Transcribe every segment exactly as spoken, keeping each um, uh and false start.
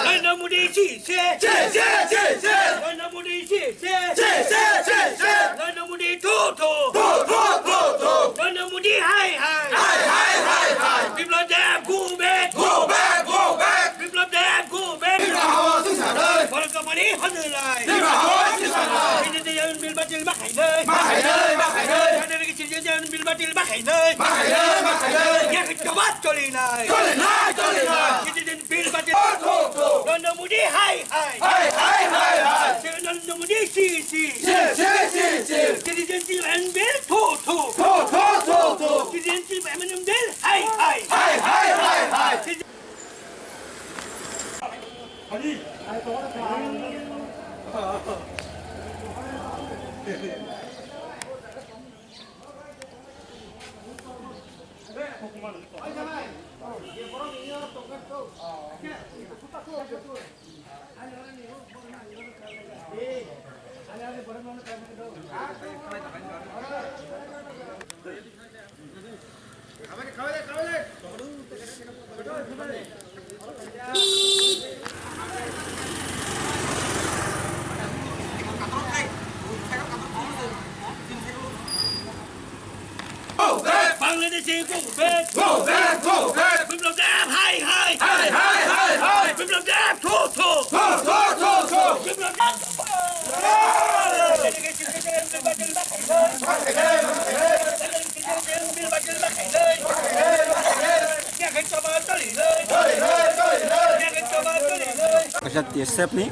Narendra Modi si se. Si se, si se. Narendra Modi si se. Si se, si se. Narendra Modi thu thu. Thu thu, thu thu. Narendra Modi hai hai. Hai hai, hai hai. Biplab Deb go back. Go back, go back. Biplab Deb go back. Tipra hawa sisa dai. Borok tongmani hwnlai. Tipra hawa sisa dai. Citizen bill batil ma khainai. Ma khainai, ma khainai. Citizen bill batil ma khainai. Ma khainai, ma khainai. Yang kebab cholinai. Cholinai, cholinai. Citizen bill batil. Thuk thuk. Narendra Modi hai hai. Hai hai, hai hai. Narendra Modi si si. Si si, si si. Citizenship amendment thu thu. Thu thu, thu thu. Citizenship amendment bill hai hai. Hai hai, hai hai. Go back! Bangladeshi go back! Go back! Go back! Biplab Deb hai hai! Hai hai hai hai! Biplab Deb thu thu! Thu thu, thu thu! Biplab Deb! Kaisa T S F ni,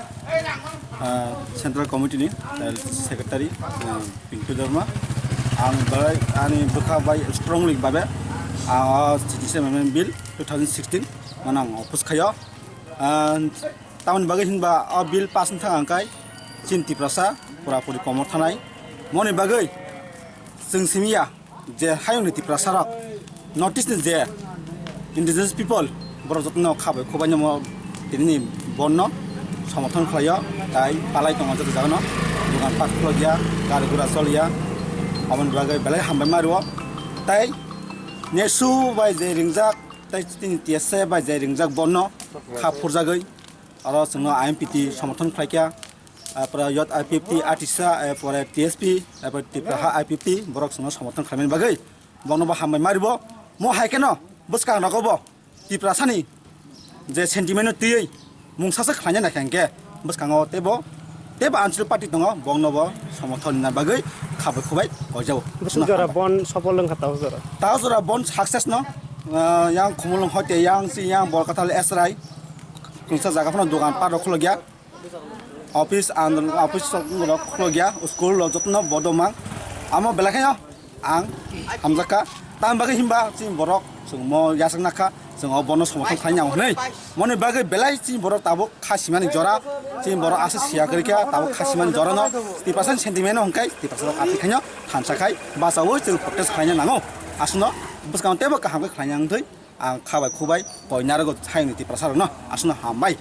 ah, Central Committee ni, ah, Secretary, ah, Pintu Debbarma. Ang belai ani bwkha bai strongly babe, ah, o C T C Amendment Bill two thousand sixteen mano ang oppose khaio. Ah, tamoni bagwi hinba o bill pass wngkha hwnkhai chini Tiprasa pura puri komor thanai. Moni bagwi chwng simi ya. Je hayungni Tiprasarok, North East ni je indigenous people, borok jotono kha bai khuk bai no tini ni bon no somorthon khlaio, tai palai tongo joto jaga no, dogan pat khulok ya, gari gura chol ya, aboni bagwi belai hambai ma rwo. Tai nesu bai je ringjak, tai tini T S A bai je ringjak bon no kha phurjagwi, oro chwng no I M P T somorthon khlai kha. Apore Youth I P F T, Atisa, apore T S P, apore Tipra Ha I P F T, borok chwngno somorthon khlaimani bagwi bokno bo hambai ma rwo. Mo hai kheno bwskang rogo bo Tiprasani je sentiment no twiwi mungsa se khlaina naikha hwnkhe bwskango teibo, teibo Anchal party tongo, bokno bo somorthon rwna bagwi kha bai khuk bai koijao. Bwswk jora bon sopol wngkha tao jora. Tao jora bon success no, ah, yang Khumulwng hoite yang si yang Borkathal S R I kwrwngsa jaga phano dogan pat rok khulokya. Office and office rok khulokya, school rok jotono bodo mang. Amo belai khe ang hamjakha. Tamni bagwi hinba chini borok chwng mo yachak nakha, chwng o bono somorthon khlaina hwnwi. Moni bagwi belai chini borok tabuk kha simani jora, chini borok aswk siya kwrwi kha, tabuk kha simani jora no Tiprasani sentiment no hwnkhe Tiprasa rok athi khaino thansa khai bachaui chwng protest khlaina nango. Aswkno bwskango teibo kaham khe khlaina wngthwi ang kha bai khuk bai koi narwgo hayungni Tiprasa rokno. Aswkno hambai.